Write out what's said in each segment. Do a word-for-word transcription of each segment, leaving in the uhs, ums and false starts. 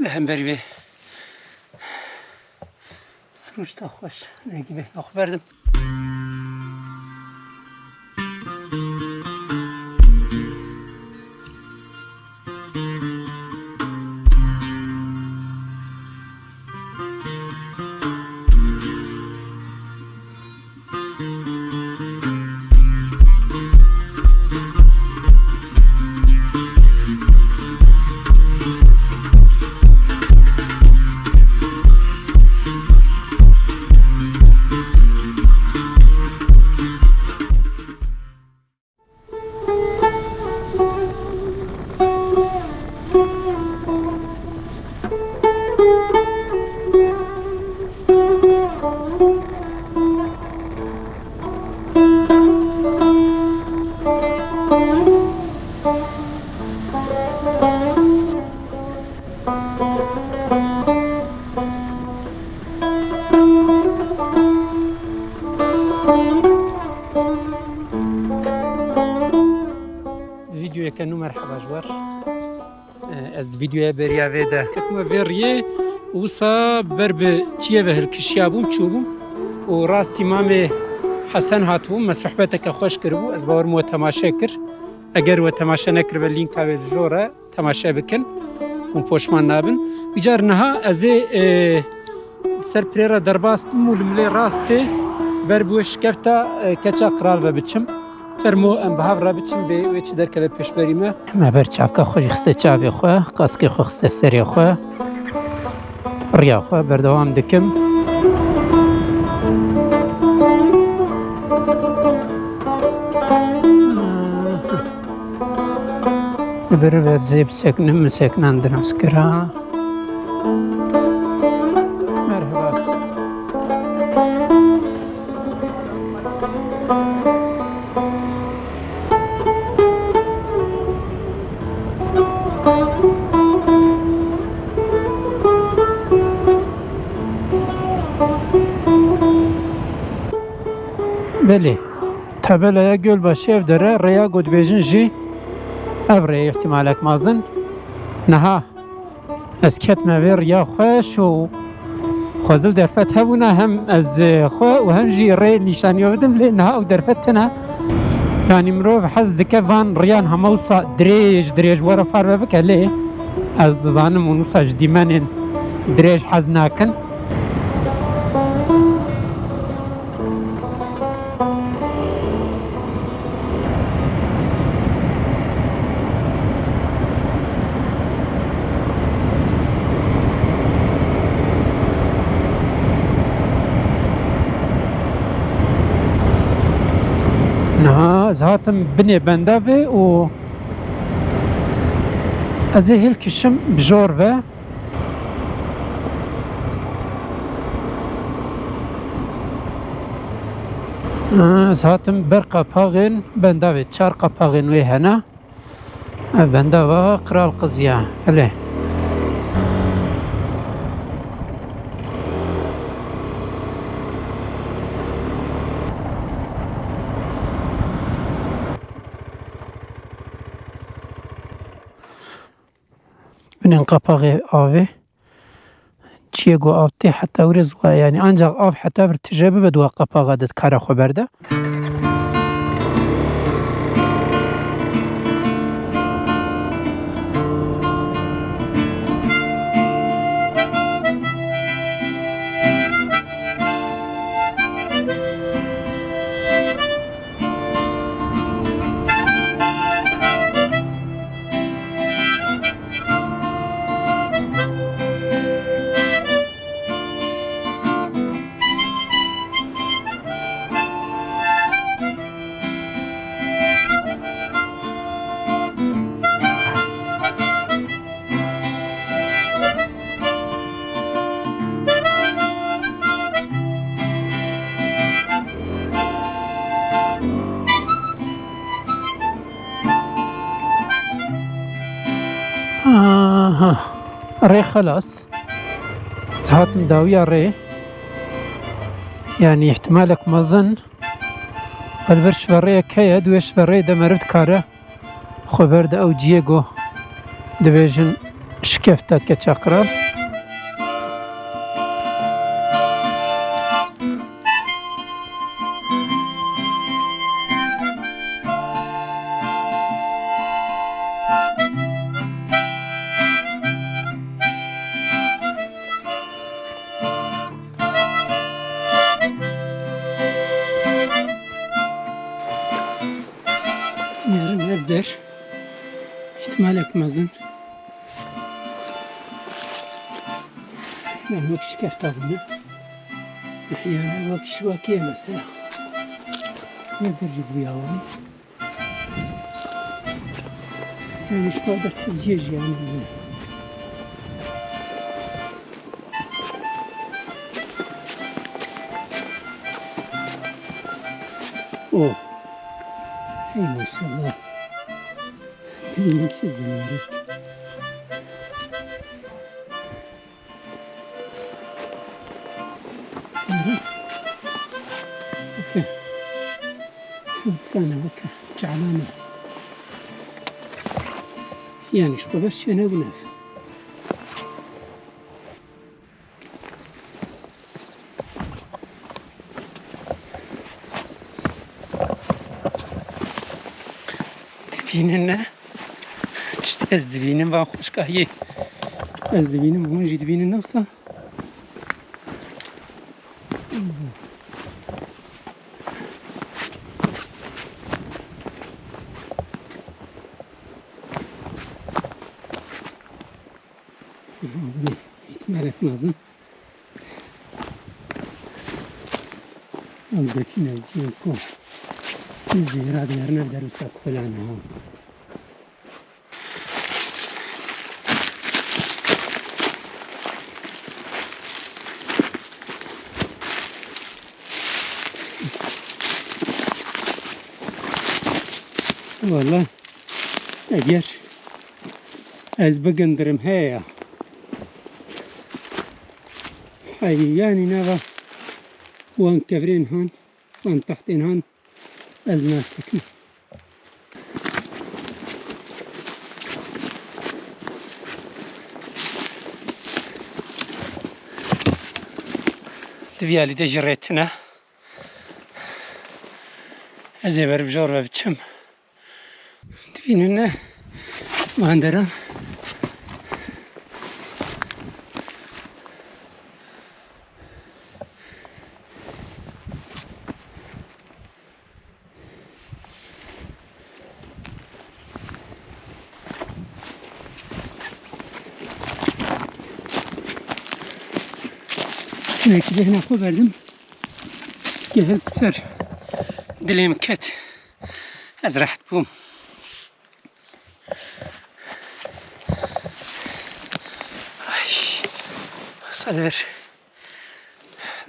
Li hemberî vê sirûşta xweş rengî bê xwe berdim. Vîdeoyeke nû, merheba ji we re. Ez di vîdeoya beriya vê de ketime vê riyê û wisa ber bi çiyê ve hilkişiya bûm, çûbûm û rastî mamê Hesen hatibûm, me sohbeteke xweş kiribû. Ez bawerim we temaşe kir. Eger we temaşe nekiribe, lînka wê li jor e, temaşe bikin. Hûn poşman nabin. Vîcar niha ez ê, e, ser pirê re derbas bim û li milê rastê ber bi wê şikefta, e, keça qral ve biçim. Fermo em bi hev re biçin, bê wê çi derkeve pêşberî me. Me ber çavka xwe jî xiste çavê xwe, kaskê xwe xiste serê xwe. Riya xwe berdewam dikim. Li vir ve zê bisekinim, min sekinandin askera. Merhaba. Belê, tabelaya Gölbaşı ev dere, rêya ku dibêjin jî ev rê, îhtimalek mezin. Niha ez ketime vê riya xweş û xwezil derfet hebûna, hem ez, e, xwe û hem jî rê nîşaniya bidim, lê niha ew derfet tune. Yanî mirov hez dike van riyan hema wisa dirêj dirêj were parve bike, lê ez dizanim hûn wisa ji dîmenên dirêj hez nakin. Niha ez hatim binê bendavê û ez ê hilkişim bi jor ve. Ez hatim ber qapaxên bendavê, çar qapaxên wê hene. Ev bendava Kral Qizî ye. Belê. Binên qapaxê avê. Çiyê ku av tê heta wir e ziwa, yanî ancax av heta vir tije bibe di wa qapaxa de dikare xwe berde. Aha. Rê xelas. Ez hatim dawiya rê. Yanî îhtimalek mezin. Li vir şiverêyek heye, di wê şiverêyê de meriv dikare xwe berde ew ciyê ku dibêjin Şikefta Keçakral. Yarın ev der. Îhtimalek mezin. Yani wek şikefta bûne. Yani wek şivakê mesela. Ne derece bu ya oğlum? Yani şu kadar Türkiye yani. Oh. Hey maşallah. Dilini çizim. Bakın. Bakın, bakın. Çalanı. Yani şu kadar çene bu nef. Dibînin ne? Tişt ez dibînim van xweşkahiyê. Ez dibînim, hûn jî dibînin ne wisa? Aha, binê îhtimalek mezin. Ew defîne ciyê ku li zêra digerine ev der wisa kolan e ha. Wala eger ez bigindirim heye ya. Hey, yanî nava wan kevirên han, wan tehtên han ez nasekim. Di vî alî de jî rê tune. Ez ê ber bi jor ve biçim. Dibînin ne? Van deran. Sinekî bêhna xwe berdim. Gehil ser dilê min ket. Ez rehet bûm. Ay, wisa li vir,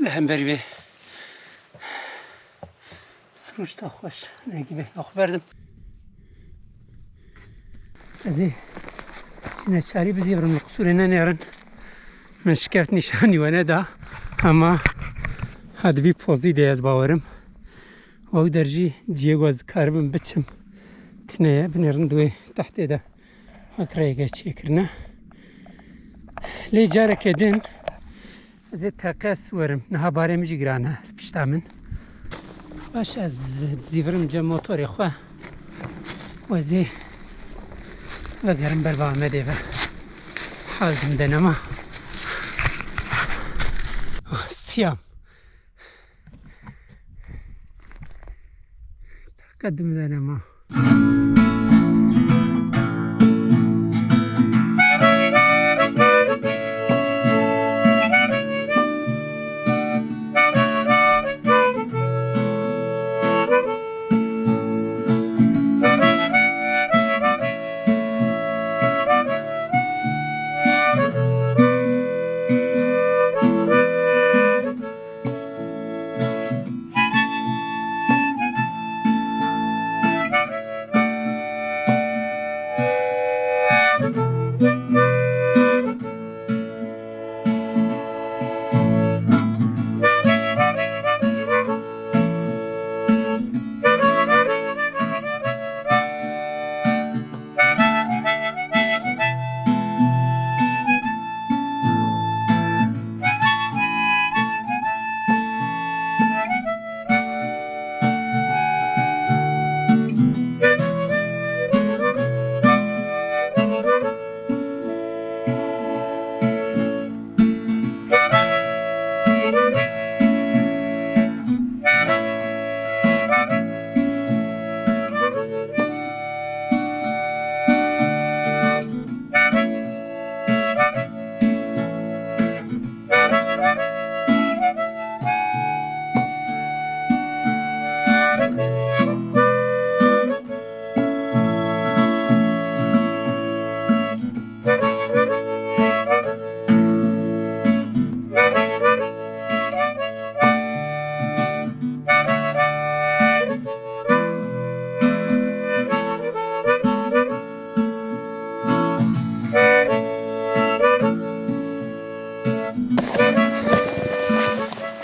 li hemberî vê sirûşta xweş rengî bêhna xwe berdim. Ez ê ji neçarî bizîvirim, li qisûrê nenêrin. Min şikeft nîşanî we neda, hema ha di vî pozî de ez bawerim. Ew der jî cihê ku ez dikaribim biçim tune ye. Binêrin di wê tehtê de wek rêyeke çêkirine. Lê careke din ez ê teqez werim. Niha barê min jî giran e li pişta min. Baş ez dizîvirim cem motorê xwe. Û ez ê vegerim ber bi Amedê ve. Hal din de nema. Stiyam. Qedim de nema.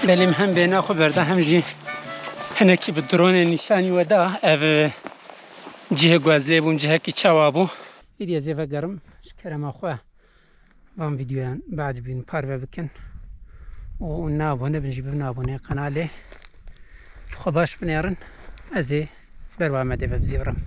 Belê min hem bêhna xwe berda hem jî hinekî bi dronê nîşanî we da. Ev cihê ku ez lê bûm cihekî çawa bû. Êdî ez ê vegerim, ji kerema xwe van vîdyoyan biecibîn parve bikin û nabone bin jî bibin aboneyê qenalê. Xwe baş binêrin, ez ê ber Amedê ve bizîvirim.